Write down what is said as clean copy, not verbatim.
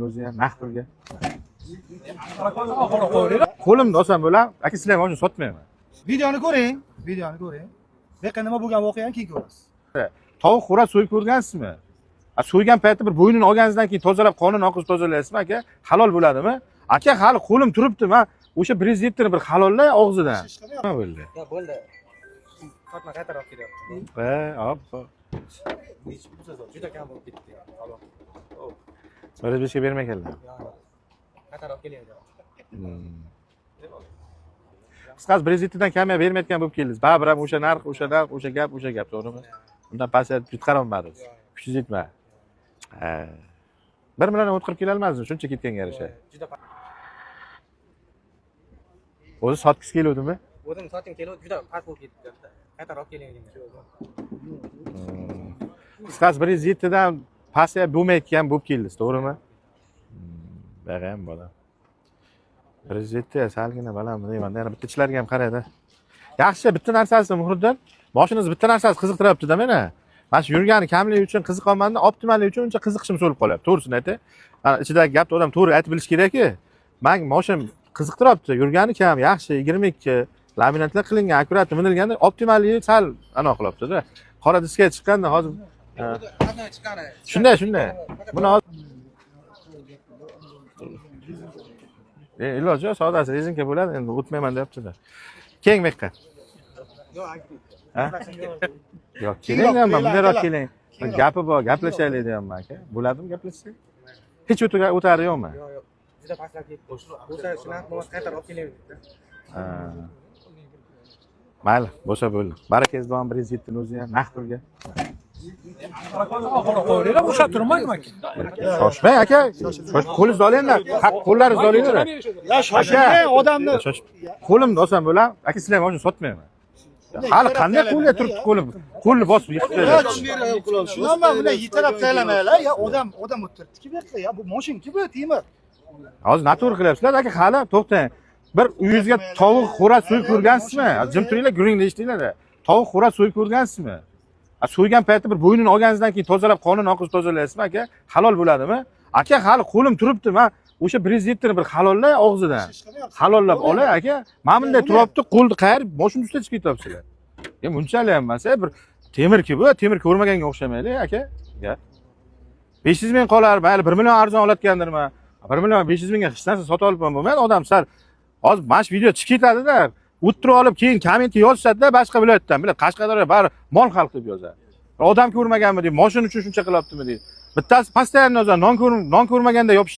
O'zi ham naqd pulga. Qo'limda olsam bo'ladi, aka, sizlarga mashina sotmayman. Videoni ko'ring, videoni ko'ring. Bu yoqqa nima bo'lgan voqeani keyin ko'rasiz. Tovuq, xo'roz so'yib ko'rgansizmi? A, so'ygan paytda bir bo'ynini olganingizdan keyin tozalab, qonini oqizib tozalaysizmi, aka? Halol bo'ladimi? Aka, hali qo'lim turibdi, man o'sha 107 ni bir halollay og'zidan. Nima bo'ldi? Yo, bo'ldi. Sotma, qaytarib olib kelyapti. Ha, hop. Juda kam bo'lib ketdi. Halol. 105 ga bermaganlar. Yo, qaytarib olib kelyapti. Qisqasi, 107 dan kam ham bermayotgan bo'lib keldingiz. Baribir ham o'sha narx, o'sha narx, o'sha gap, o'sha gap, to'g'rimi? Undan pastga yutqarolmadingiz. Kuchingiz yetmadi. Ha. 1 million o'tqirib kelolmazdimi shuncha ketganga yarasha? Juda O'zi sotgisi keluvdimi? O'zim sotgim kelib, juda past bo'lib ketdi. Qaytarib olib keling degan. Qisqasi, 107 dan pastga bo'lmayotgan bo'lib keldingiz, to'g'rimi? Buyog'i ham bola. 107 salgina balandmi deyman. Yana bitta ichlarga ham qaraydi. Yaxshi, bitta narsasi, Muhriddin, moshinangiz bitta narsasi qiziqtiryapti-da meni. Mana shu yurgani kamligi uchun qiziqolmanda, optimalligi uchun uncha qiziqishim so'lib qolyapti. To'g'risini aytay. Mana ichidagi gapni odam to'g'ri aytib bilish kerak-ku. Man moshin qiziqtiryapti, yurgani kam, yaxshi, 22 laminatlar qilingan, akkurat minilganda optimalligi sal anaqa qilyapti-da. Qora diska chiqqanda hozir. Ha. Shunday, shunday. Buni hozir iloji yo'q, sodasi rezinka bo'ladi, endi o'tmayman deyapti-da. Keling bu yoqqa. Ha? Yo'q, keling deyapman, bundaroq keling. Bir gapi bor, gaplashaylik deyapman, aka. Bo'ladimi gaplashsak? Hech o'tari yo'qmi? Yo'q, yo'q. Juda pastlab ketdi. Bo'lsa, shu narx bo'lmasa qaytarib olib keling dedi. Ha. Mayli, bo'lsa bo'ldi. Barakangiz davom, 107 ni o'zi ham naqd pulga. Ushlab turmaydi aka. Shoshmang, aka. Qo'lingizni olinglar. Haq qo'llaringizni olinglar. Ya shoshilmang, odamni Shoshib. Qo'limda olsam bo'ladi, aka, sizlarga mashina sotmayman. Hali qanday qo'lga turibdi qo'lim? Qo'lni bosib yiqitib beradi. Shundan man bunday yetalab taylamanglar, ya odam o'tiribdi-ki bu yoqqa, ya bu moshinki bu temir. Hozir noto'g'ri qilyapsizlar, aka, hali to'xtang. Bir uyingizga tovuq, xo'roz so'yib ko'rgansizmi? Jim turinglar, guringni eshitinglar. Tovuq, xo'roz so'yib ko'rgansizmi? A, so'ygan paytda bir bo'ynini olganingizdan keyin tozalab, qonini oqizib tozalaysizmi, aka? Halol bo'ladimi? Aka, hali qo'lim turibdi, man o'sha 107 ni bir halollay og'zidan. Halollab olay, aka. Mana bunday turibdi, qo'lni qayirib, mashina ustida chiqib ketyapsizlar. E, bunchalik ham emas, bir temirki bu, temir ko'rmaganga o'xshamaylik, aka. Ya. 500 ming qolar, mayli 1 million arzon olayotgandirman. 1 million 500 mingga hech narsa sotib olib ham bo'lmaydi, odam sal hozir mana shu video chiqib ketadi-da, o'ttirib olib keyin kommentga yozishadi-da boshqa viloyatdan, biladi, Qashqadaryo bari mol xalq deb yozadi. Odam ko'rmaganmi deydi, mashina uchun shuncha qilyaptimi deydi. Bittasi постоянно yozadi, non ko'rmaganda yopish